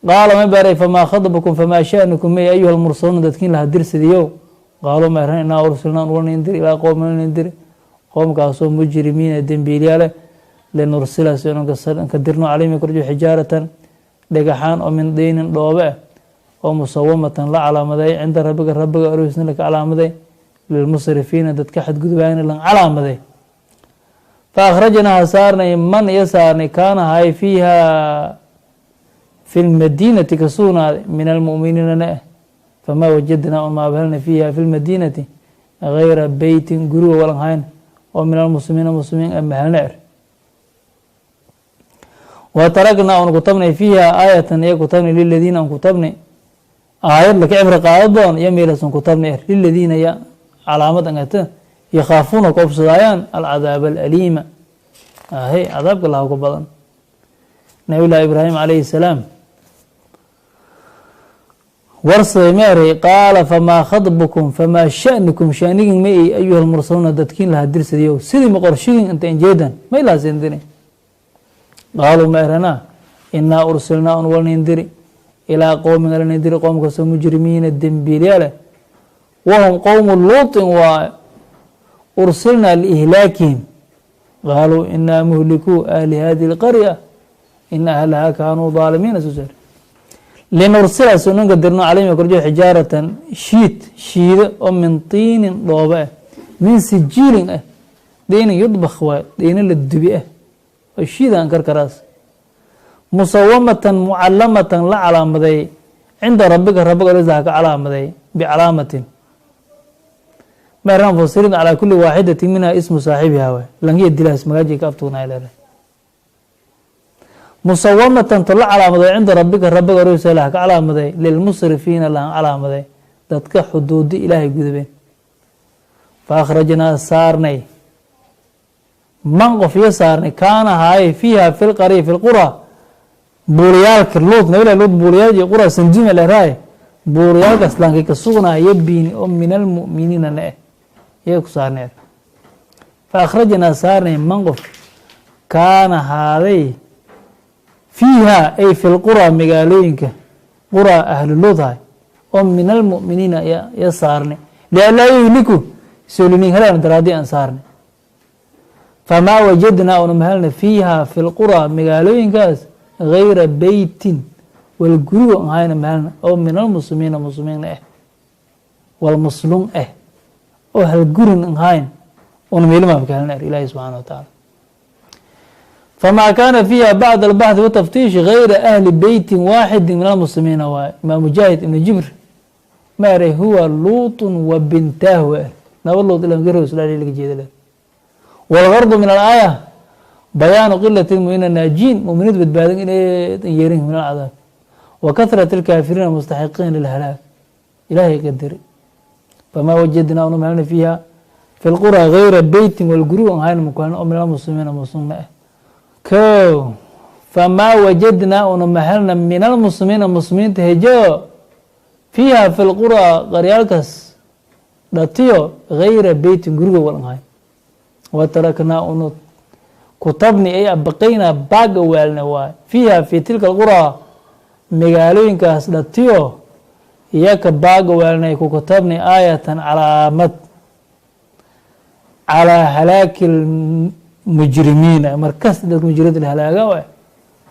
Qaala ma baray, famaa khadbukum, famaa sha'nukum may ayuha almursaluuna, dadkiin laha dirsadiyow? Qaaluu ma eran, inaa ursilnaa, nin dir, ilaa qowmin nin dir, qowmkaasoo mujrimiina, dembiilyaale, linursila, si ka dirno, calayhim korjo, xijaaratan, dhagaxaan, oo min diinin, dhoobe ah, oo musawamatan, la calaamaday, cinda rabbiga, rabbiga aroysna laka calaamaday, lilmusrifiina, dadka xadgudbaayna lan calaamaday. Fa akhrajnaa, saarnay, man iyo saarnay, kaana hay, fiiha fi lmadiinati ka sugnaaday, min almu'miniina na ah. Famaa wajadnaa, un maaba fiiha fi lmadiinati gayra beytin, guriga walan hayn, oo min almuslimiina, muslimiin mahelna er. Wa taraknaa, un kutabnay, fiiha aayatan iyo kutabnay, liladiina un kutabnay aayad laka cibri qaado doon iyo meelasun kutabnay er, liladiina ya calaamad angata, yakhaafuuna, ka obsadaayaan, alcadaab alaliima, ahe cadaabka laha ku badan. Nabiy Ibraahim calayhi salaam warsaday meeray, qaala famaa khadbukum, famaa sha'nukum, shanigin ma i ayuha almursaluuna, dadkiin lahaa dirsadiyow, sidii ma qorshigin inta injeedan may lahaasindini? Qaaluu ma eranaa, inaa ursilnaa, un walnin diri, ilaa qowmin alnin diri, qowmkaasoo mujrimiina, dembiilyaale, wahum qowmu Luutin waaye, ursilnaa liihlaakihim. Qaaluu inaa muhlikuu ahli hadihi اlqarya, ina ahlahaa kaanuu daalimiina. Soo linursila, sunanka dirno, calayhim korjo, xijaaratan, shiid, shiido, oo min tiinin, dhoobe ah, min sijiilin ah, diinin yudbakh waay, diino la dubi ah oo shiidan karkaraas, musawamatan, mucalamatan, la calaamaday, cinda rabbika, rabbiga ka calaamaday, bicalaamatin. Meeraan mufasiriin, calaa kuli waaxidatin minha ismu saaxibiha waay, langiya dilaas magaaji ka aftugnaa leedahay. Musawamatan, to la calaamaday, cinda rabbika, rabbiga rosalaha ka calaamaday, lilmusrifiina lahan calaamaday, dadka xuduudi Ilaahay gudubeen. Fa akhrajnaa, saarnay, man qof iyo saarnay, kaana haaye, fiiha fi lqarya, fi lqura, buuriyaalka Luut, nabilah Luut buuriyaal iyo qura sanjima leeraaye, buuriyaalkaas lankay ka sugnaa biini, oo min almu'miniina na eh iyay ku saarneen. Fa akhrajnaa, saarnay, man qof, kaana haaday, fiiha ay fi lqura, magaalooyinka qura ahlu Luut hay, oo min almu'miniina ya saarnay, lianlaa yuhliku, solinin helaan daraadii aan saarnay. Famaa wajadnaa, una mahelna, fiiha fi lqura, magaalooyinkaas, gayra beytin, wal gurigo ahayna mahelna, oo min almuslimiina, muslimiinna ah, wal muslum ah, oo hal gurin ahayn una meelimaaba ka helna er Ilahi subxaana wa tacaala. Famaa kaana fiiha bacda albaxthi wataftiishi gayra ahli beytin waaxidi min almuslimiina waay. Imaam Mujaahid ibnu Jibr ma eray, huwa Luutun wa bintaahu er, naba Luut ilan laga jeeda le. Walgardu min alaaya bayaanu qilati muminiina naajiin, muminiinta badbaadin inay yeerin, min alcadaab, wa kahrati alkaafiriina mustaxiqiin lilhalaag. Ilahay qadari. Famaa wajadnaa, una mahelna, fiiha fi lqura gayra beytin, walguri an hayn makuhelna, oo min almuslimiina, muslimna ah. Ko famaa wajadnaa, una mahelna, min almuslimiina, muslimiinta hejo, fiiha fi lqura, qaryaalkaas dhatiyo, gayra beytin, guriga walan hayn. Wataraknaa, unu kutabni, ay abaqaynaa, baaga waalna waay, fiiha fi tilka alqura, magaalooyinkaas dhatiyo iyaka baaga waalnay, ku kutabni, aayatan, calaamad, calaa halaaki lmujrimiina, markas dadka mujrimiinta la halaaga ah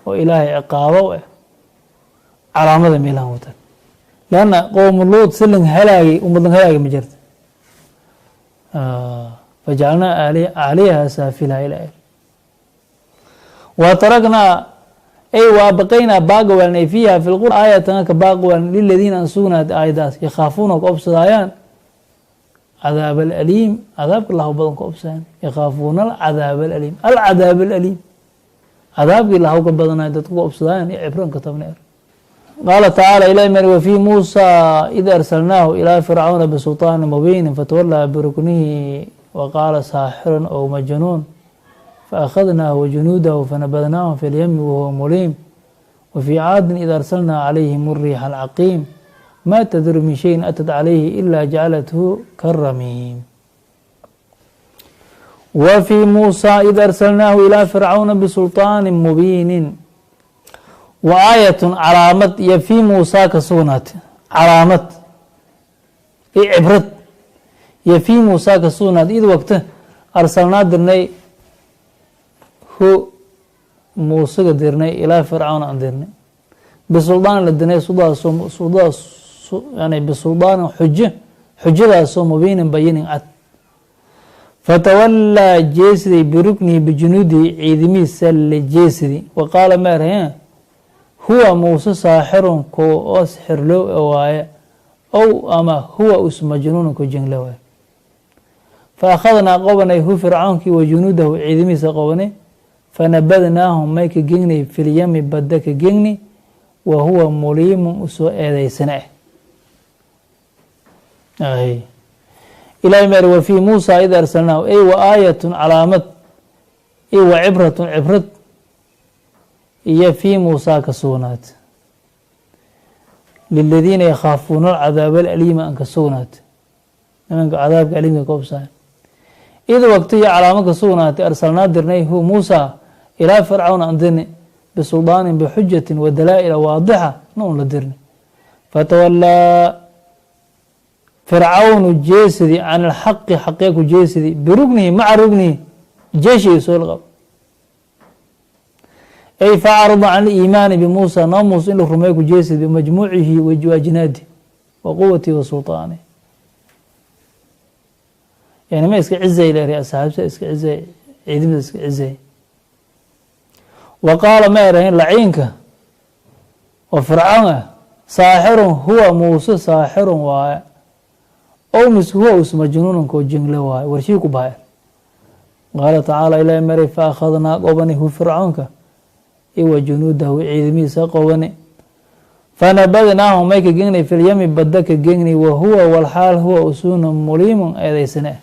oo Ilaahay ciqaabo ah, calaamada meelahan watan, leanna qowmu Luut si lan halaagay umad lan halaagay ma jirta. Fajacalnaa calayha saafilaha ila wa taraknaa, ay waa baqaynaa, baaga waalnay, fiiha fi lqura aayatan ka baaga waalnay, liladiina an sugnaatay aayadaas, yakhaafuuna, ka obsadaayaan, cadaab alaliim, cadaabka lahu badan ka obsadaan, yakhaafuuna alcadaab alaliim, alcadaab alaliim, cadaabkii lahu ka badanaay dadku ka obsadaayan iyo cibran ka tabneer. Qaala tacaala, ilahi mari, wafii Muusa id arsalnaahu ilaa Fircawna bisulطaani mubiini, fatawalaa biruknihi waqaala saaxirun ow majnuun, faأkhadnaahu wajunuudahu fanabadnaahum fi lyami wahuwa muliim. Wa fii caadin id arsalnaa calayhim ariixa alcaqiim ma tadru min shayin atat calayhi ilaa jacalathu karamiim. Wa fii muusaa id arsalnaahu ilaa fircawna bisulطaani mubiinin. Wa aayatun calaamad iyo fii muusaa ka sugnaatay, calaamad iyo cibrad iyo fii muusaa ka sugnaatay, id wagta arsalnaa dirnay hu muusaga dirnay ilaa fircawn aan dirnay bisuldaan la dirnay suldadaas yani bisuldaanin xujo, xujadaasoo mubiinin bayinin cad. Fatawallaa jeesiday biruknihi bijunuudihi ciidimihiisa la jeesidi. Wa qaala maarhe huwa muuse saaxirun ko oo sixirlow waaye, ow ama huwa us majnuunun ko jingle waaye. Fa akhadnaa qobanay hu fircawnkii wa junuudahu ciidimihiisa qobanay, fanabadnaahum may ka gengnay filyami badda ka gengni, wa huwa muliimun usoo eedeysana ah. Ilahi mer wa fii muusa id arsalnaahu ey wa aayatun calaamad iyo wa cibratun cibrad iyo fii muusaa ka sugnaat liladiina yakhaafuuna alcadaaba alaliima an ka sugnaat nimanka cadaabka aliimka ka obsaaya. Id waqti iyo calaamad ka sugnaatay arsalnaa dirnay hu muusa ilaa fircawna an dirni bisuldaanin bixujatin wa dalaa'ila waadixa na un la dirni. Fatawallaa fircawnu jeesidi can alxaqi xaqee ku jeesidi birugnihi maca rugnihi jeeshiga soo lqab, ay facarada can aliimaani bimuusa noo muuse in la rumeeyo ku jeesidi bimajmuucihi waajinaadi wa quwatihi wa sulطaanihi. Yani ma iska cizay leeray asxaabta iska cizay ciidamada iska cizay. Wa qaala ma erahin laciinka oo fircawn ah saaxirun huwa muuse saaxirun waaye, ow mis huwa us majnuunun koo jingle waaye warshii ku bahay. Qaala tacaala ilaahi maray fa akhadnaa qobani hu fircawnka iwa junuudahu ciidamihiisa qobani, fanabadnaahum may ka gengnay filyami badda ka gengnay, wa huwa walxaal huwa usuuna muliimun eedeysane.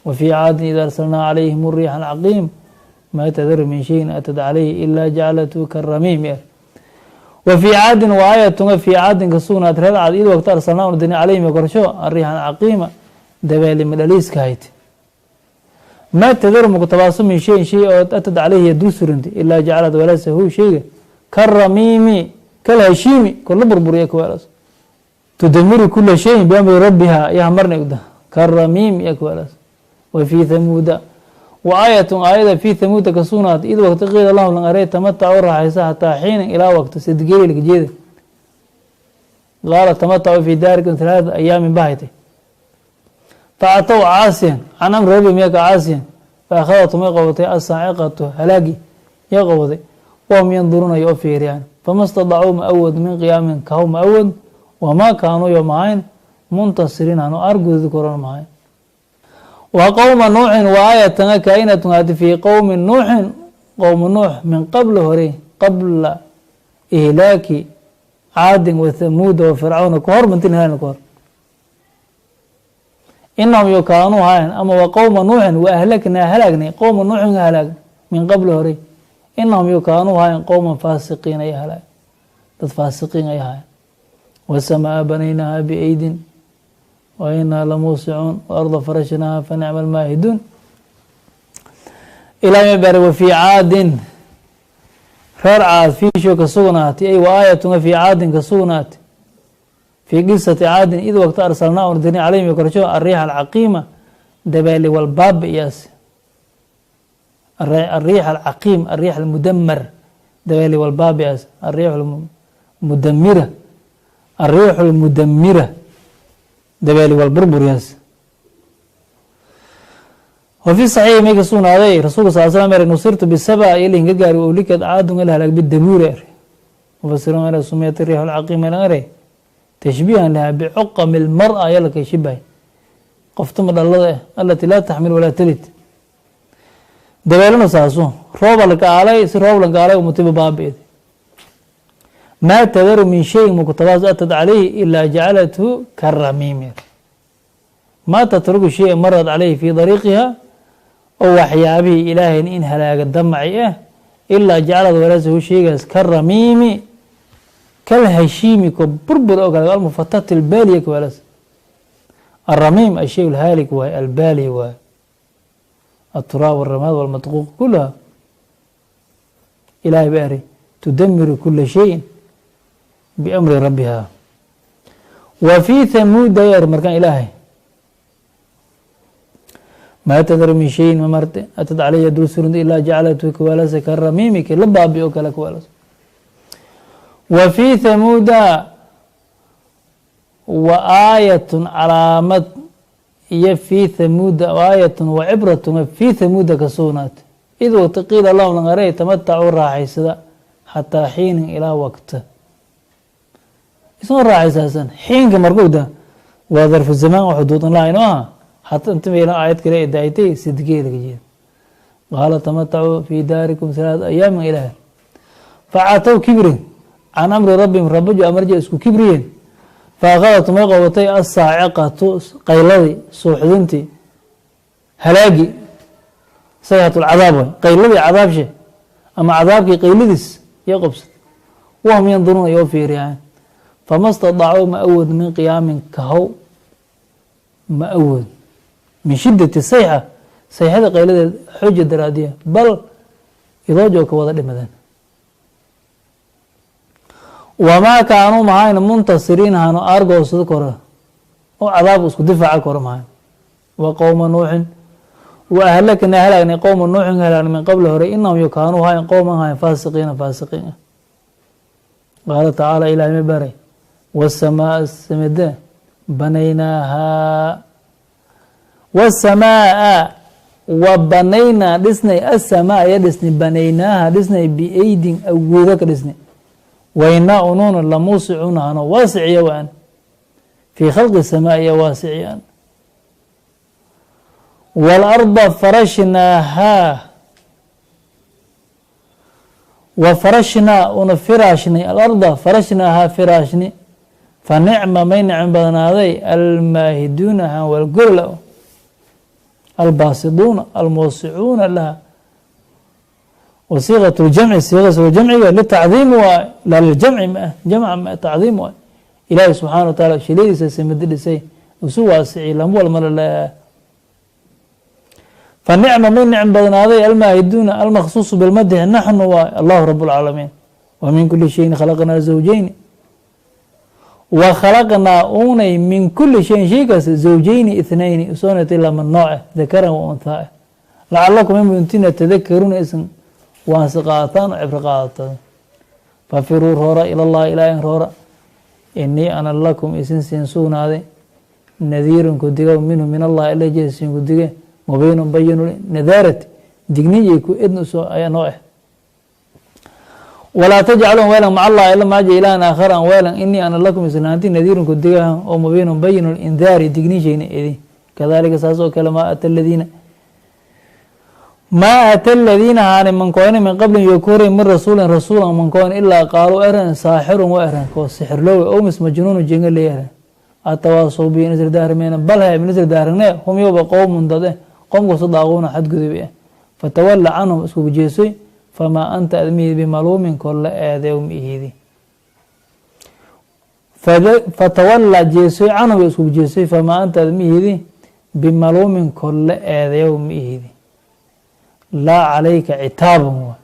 Wa fii caadin id arsalnaa calayhim riixa alcaqiim maa tadaru min shayin atad calayhi ilaa jacalathu karamiim. Wa fii caadin wa aayatun fii caadin ka sugnaat reer caad id waqta arsalnaa una dirnay calayhim korsho ariixan caqiima dabeeli madhaliiska hayd maa tadaru muktabaaso min shayin shay oo atad calayhi dul surintay ilaa jacalad walaasahu shayga karamiimi kalhashiimi kola burburiya kuweelas tudamiru kula shayin biamri rabbiha yaha marna ugda karamiim ya kuweelas. Wa fii thamuuda wa aayatun aayada fii thamuuda ka sugnaat id waqti qiila lahum lan arey tamatacu raaxaysa hataa xiinin ilaa waqti sadgeeli laka jeeda. Qaala tamatacu fii daarikum 3 ayaamin bahaytay facatow caasiyan can amri rabbihim yaka caasiyan fa akhadathum way qabatay asaaciqatu halaagi ya qabatay wahum yanduruuna yo fiiriyaan fama stadacuu ma awood min qiyaamin kahow ma awood wamaa kaanuu yo mahayn muntasiriin hanu argudi koran mahayn. Wa qowma nuuxin wa aayatan kaa'inatun haati fii qowmi nuuxin qowma nuux min qabla hore qabla ihlaaki caadin wa thamuuda wa fircawna ka hor mantin helana ka hor inahum yo kaanuu hayan ama wa qowma nuuxin wa ahlaknaa halaagnay qowma nuuxin ka halaagnay min qabla hore inahum yo kaanuu hayan qowman faasiqiin ay halaag dad faasiqiin ay hayan. Wasamaa banaynaha biaydin wa inaa lamuusicuun waarda farashnaaha fa nicma almaahiduun. Ilaa ma bari wa fii caadin reer caad fiisho ka sugnaatay ay wa aayatun fii caadin ka sugnaatay fii qisati caadin id waqta arsalnaa una dirnay calayhim korsho ariixa alcaqiima dabaali walbaaba iyaas ariix alcaqiim ariix almudamar dabaali walbaaba iyaas ariix almudamira ariix almudamira dabaali walburbur iyaas. Wa fi saxiixi may ka sugnaaday rasuulka sal slam ere nusirtu bisaba ilinka gaari owlikad caadun ila halaag bidabuur ere mufasiruun ere sumiyat riix alcaqiima lan ere tashbiihan lahaa bicuqami lmar'a yalaka shibahay qoftuma dhalada eh alati laa taxmil walaa talid dabeelana saasu rooba la gaalay si roob la gaalay umatiba baabi'id maa tadaru min shayin muktabaas atad calayhi ilaa jacalathu karamiim maa tatruku shaya marad calayhi fii dariiqiha oo waxyaabihii ilaahayna in halaaga damaci ah ilaa jacalad walaasahu shaygaas karamiimi Kalhashiimi ko burbur oo kale, almufatati albaaliya kaweelas. Alramiim ashay alhaalik waay, albaali waay, alturaab alramaad walmadquuq kulaha. Ilahay ba eray tudamiru kula shayin biamri rabbiha. Wa fii thamuuda ya er markaan Ilaahay maa tadar min shayin mamarte atad caleyha dul surunta ilaa jacalatu kaweelasa karamiimi, ki la baabi oo kale kaweelas. Wa fii thamuuda wa aayatun calaamad iyo fii thamuuda aayatun wa cibratun fii thamuuda ka sugnaatay, id waqti qiila lahum langarey tamatacuu raaxaysada xataa xiinin ilaa waqta isma raaxaysaasan. Xiinka markowda waa darfu zamaan oo xuduudan lahayn oo aha hata inta meela aayad kale ay daaytay sidgeeda ka jeeda. Qaala tamatacuu fii daarikum 3 ayaamin ilaah. Facatow kibrin can amri rabbihim, rabajo amarja isku kibriyeen. Faakhadat may qabatay asaaciqatu qayladii suuxdintii halaagi, sayhat lcadaab way, qayladii cadaabshe ama cadaabkii qayladiis iyo qobsatay. Wahum yanduruuna yoo fiiriyaan. Fama stadaacuu ma awood min qiyaamin kahow ma awood min shidati sayxa, sayxada qayladeed xooja daraadiya, bal idoojo ka wada dhimadeen. Wamaa kaanuu mahayn muntasiriin hano aargoosada kore oo cadaabka isku difaaca kore mahayn. Wa qowma Nuuxin wa ahlaknaa halaagnay qowma Nuuxin halaagnay min qabli hore, inahum yo kaanuu hayn qowman hayn faasiqiina faasiqiin ah. Qaala tacaala Ilahay ma baray wasamaa samade banaynaahaa, wasamaa wa banaynaa dhisnay, asamaa ya dhisnay, banaynaaha dhisnay biaydin awoodo ka dhisnay. Wainaa unuuna lamuusicuuna hano waasiciya waan fii khalqi samaa iyo waasiciyaan. Waalarda farashnaahaa wa farashnaa una firaashnay, alarda farashnaahaa firaashni. Fa nicma may nicmo badnaaday almaahiduuna han walgorla, albaasiduuna almuwasicuuna laha. Wasiiqat ljamci siiqas jamciga litacdiimi waay, laa liljamci ma jamca ma tacdiim waay. Ilaahay subxaana wa taala shiladiisa samadi dhisay isu waasiciy lama walmala. Fa nicma may nicm badnaaday almaahiduuna almaksuusu bilmadxi naxnu waay allahu rab اlcaalamiin. Wa min kuli shayin khalaqnaa zawjayni wa khalaqnaa unay min kuli shayin shay kasta zawjayni ithnayni usoonatay lama nooce dakaran wa unthaa, lacalakum intina tadakaruuna isan waansi qaadataan oo cibro qaadataan. Fafiruu roora ila llahi ilaahin roora, inii ana lakum isin siin sugnaaday nadiirun kudiga minhu min allahi ila jee siin kudige mubiinun bayinu nadaarati digniyay ku idn soo ayaa noo ah. Walaa tajcaluun weelan maca allahi ila maaja ilaahan aakhar an weelan, inii ana lakum islaanti nadiirun kudigaha oo mubiinun bayinu indaari dignishayna idi. Kadalika saas oo kale maa ata aladiina maa ata aladiina haani mankoyna min qablin yo ku horay min rasuulin rasuulan mankoyn ilaa qaaluu eren saaxirun wa eren koo sixirloowe ow mis majnuunu jenga lee eren. Atawaasow bi nisr daarmeena bal he nisr daaragne hum yoba qowmun dad eh qomkasu daaquuna xadgudubi ah. Fatawalla canhum iskugu jeesoy, famaa anta admihid bimaluumin kolle eedew ma ihidi. Fatawalla jeesoy canhum iskugu jeesoy, famaa anta admihidi bimaluumin kolle eedeyow ma ihidi, laa calayka citaaban waay.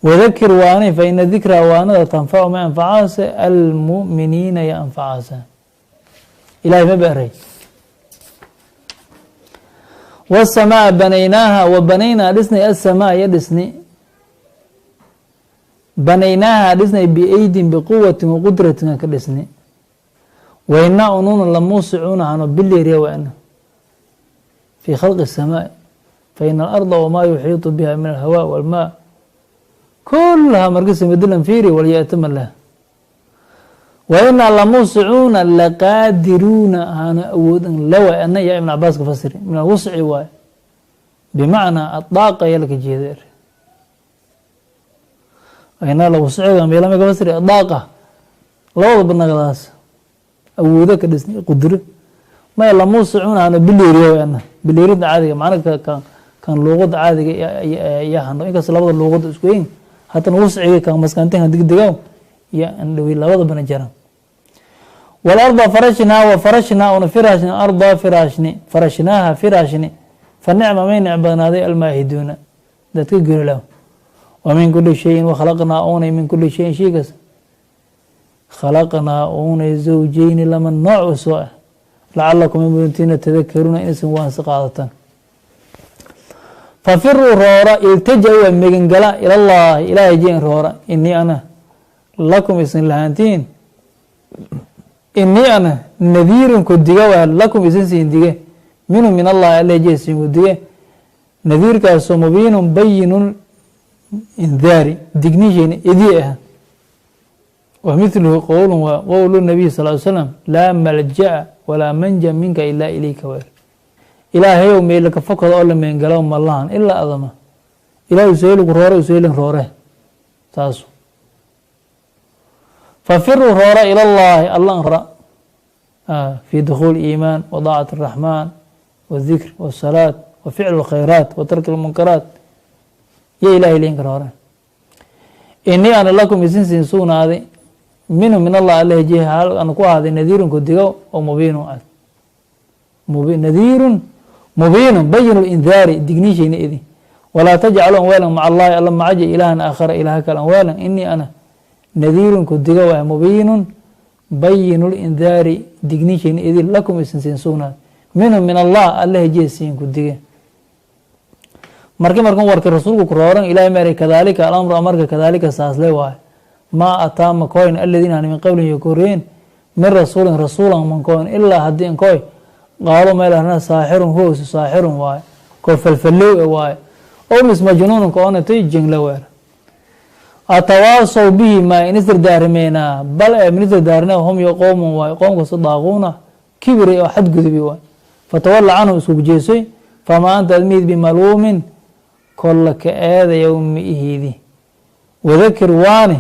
Wadakir waani fa ina dikraa waanada tanfacu ma anfacaase almu'miniina ya anfacaasa. Ilahay ma baray wasamaa banaynaaha wa banaynaa dhisnay asamaa ya dhisni banaynaaha dhisnay biaydin biquwatin waqudratin ka dhisni. Wainaa unuuna lamuusicuuna hano bileeriya waana fii khalqi الsamaai, faina alarda wamaa yuxiiطu biha min alhawaa walmaa kulaha markasa madilan fiiri walyatama lah. Wainaa lamuusicuuna laqaadiruuna hano awoodan lawa ana ya Ibn Cabaas ka fasiri min alwusci waay, bimacnaa adaaqa ya laka jeeda. Wainaa lawusciga meelama ka fasiri adaaqa labada banagadaas awoodo ka dhisnay qudro maya. Lamuusicuuna hano bileeriya waana bileerinta caadiga macna kan luuqada caadiga ya hano, inkasta labada luuqada isku yin hatana wusciga kan maskantinka degdegaw Iyo andhowi labadabana jaran. Walarda farashnaa wa farashnaa una firaashni, arda firaashni, farashnaaha firaashni. Fa nicma, may nic badnaaday, almaahiduuna, dadka golilaw. Wa min kuli shayin wakhalaqnaa uunay, min kuli shayin shay kasta, khalaqnaa uunay, zawjeyni, lama nooc usoo ah, lacalakum muduntiina, tadakaruuna, inaysan waansi qaadataan. Fafiruu, roora, iltaja waa megangala, ilallaahi, ilaahay jeen roora. Inii ana lakum, isin lahaantiin, inii ana nadiirun, ku diga waa, lakum, isin siin dige, minhu, min allahi, alla jee siin ku dige, nadiirkaasoo mubiinun, bayinun indaari, digniishayna idii ah. Wa mithluhu qowlun waa qowlu nabiy sal ly slam: laa malja'a walaa manja minka ilaa ilayka. Weer ilaahayow, meelaka fokada oo la meengalo malahan ilaa adama. Ilaah useeliku roore, useelin roore saasu. Fafiruu, roora, ilallaahi, alla roora, fi dukhuul iimaan wa daacati araxmaan wاdikr wاsalaat wa ficlu اlkhayraat wa tarki اlmunkaraat. Yo ilahay linka roore. Inii ana lakum, isin siin sugnaaday, minhu, min allah, alla hejiye hal ana ku ahaaday, nadiirun, ku digo oo mubiinu ad, nadiirun mubiinu, bayin lindaari, digniishayna idin. Walaa tajcalu, an weelan, maca allahi, alla macaja, ilaahan aakhara, ilaha kale an weelan. Inii ana nadiirun, ku digo waay, mubiinun, bayinu lindaari, digniishayna idin, lakum, isin siin sugnaaday, minhu, min allah, alla hejiye siin ku dige. Marki markan warka rasuulku ku rooran, ilahay meeray: kadaalika alamru, amarka kadaalika saasle waaye. Maa ataa makoyn aladiina han min qablihim yokoreen min rasuulin, rasuulan mankoyn, ilaa haddii inkoy qaalo meel arna saaxirun, huwa saaxirun waaye, koo falfallow e waaye, ow mis majnuunun, ka onatay jengla weer. Atawaasow bihi, maa inisdardaarmeynaa, bal ee minisdardaarne, hum yo qowmun waaye, qoomkasu daaquuna, kibiri oo xadgudubi waay. Fatawalla canhum, isku jeesoy. Famaa anta, admihid, bimaluumin, kolla ka eedayow mi ihiidi. Wadakir, waani,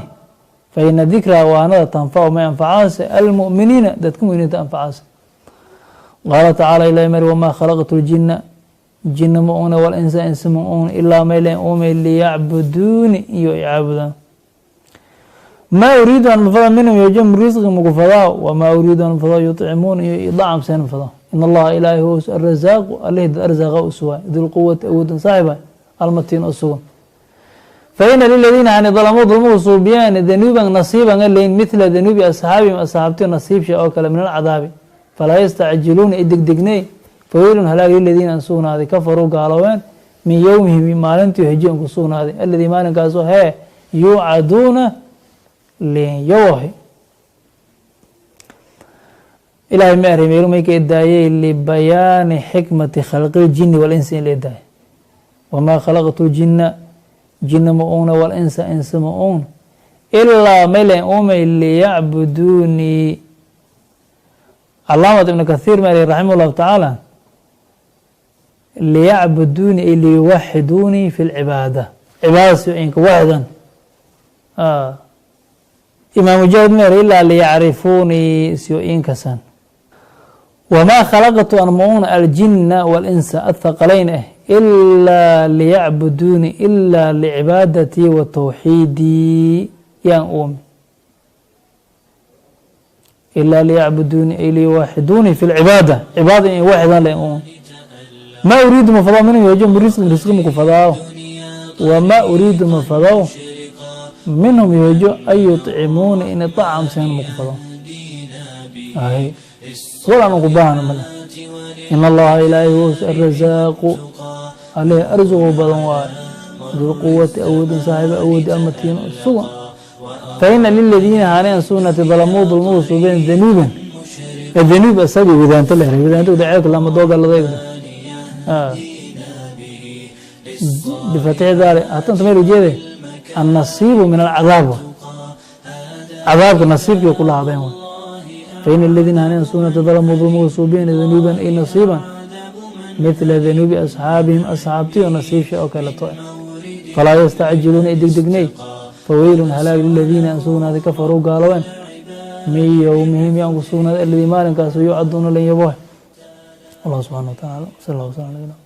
fa ina dikraa, waanada, tanfacu, may anfacaase, almu'miniina, dadka muminiinta anfacaase. Qaala tacaala, ilahi mari: wamaa khalaqtu ljina, jina ma uuna, walinsa, insi ma uuna, ilaa maylen uumay, liyacbuduuni, iyo icaabudaan. Maa uriidu an mafada minhum yojam risqi mukufadaa, wamaa uriidu an mafada yuطcimuun, iyo idacam seen mafada. In allaha, ilaahi, huwa arasaaqu, alihi dad arsaaqa usuwaay, dulquwati, awoodan saaxiba, almatiin, oo sugan. Faina liladiina hani dalamuu, dulmuhu suubiyaan, danuuban, nasiiban alayn, mithla danuubi asxaabihim, asxaabtiyo nasiibsha oo kale, min alcadaabi. Falaa yastacjiluuna, i degdegney. Faweylun, halaag, liladiina an sugnaaday, kafaruu, gaaloobeen, min yowmihim, maalintii hejiyan ku sugnaaday, aladii, maalinkaasoo hee, yuucaduuna, liinyowahi. Ilahay ma eray meelu may ka edaayey? Libayaani xikmati khalqi ljini walinsi in la edaayay. Wamaa khalaqtu ljina, jina ma uuna, walinsa, insi ma uuna, ilaa maylen umay, liyacbuduunii. Calaamat Ibn Kathiir ma eray raximah llahu tacaala: liyacbuduunii ay liyuwaxiduunii fi lcibaada, cibaadada si inka waxidan. Imaam Mujaahid ma eray: ilaa liyacrifuunii, siyo inkasan. Wamaa khalaqtu an mauna aljina walinsa athaqalayn ilaa liyacbuduunii, ilaa licibaadatii wa tawxiidii yaan uumi. Ilaa liyacbuduunii ay liyuwaxiduunii fi lcibaada, cibaada in waxidan len uumi. Ma uriidu mafadao minhum yojo risqin, risqi makufadaawo, wamaa uriidu mafadaw minhum yojo an yuطcimuuni, in طacamseen makufadaw ay wal ku baahna male. In allaha, ilaahay, huwa arasaaqu, aleh arsuqu badan waaye, dulquwati, awoodin saaxiiba, awoodi, almatiino, sugan. Faina liladiina haaneen sugnatay, dalamuu, dulmuhu suubeen, danuuban, danuub asaga wadaanto la heray, wadaanto daceelka lama doogaladayda bifatixi daali hatanta meel ujeede annasiibu min alcadaab, cadaabka nasiibkii kula hadeen wa. Faina aladiina haaneen sugnatay, dalamuu, dulmuhu suubeen, danuuban ay nasiiban, mithla danuubi asxaabihim, asxaabtiyo nasiibsha oo kaleto, falaa yastacjiluuna, ay degdegnay. Faweylun, halaag, liladiina an sugnaaday, kafaruu, gaaloween, min yowmihim yaan ku sugnaaday, aladii, maalinkaas, yuucaduuna, lan yaboh. Allah subxana wa taala sal allah waslam.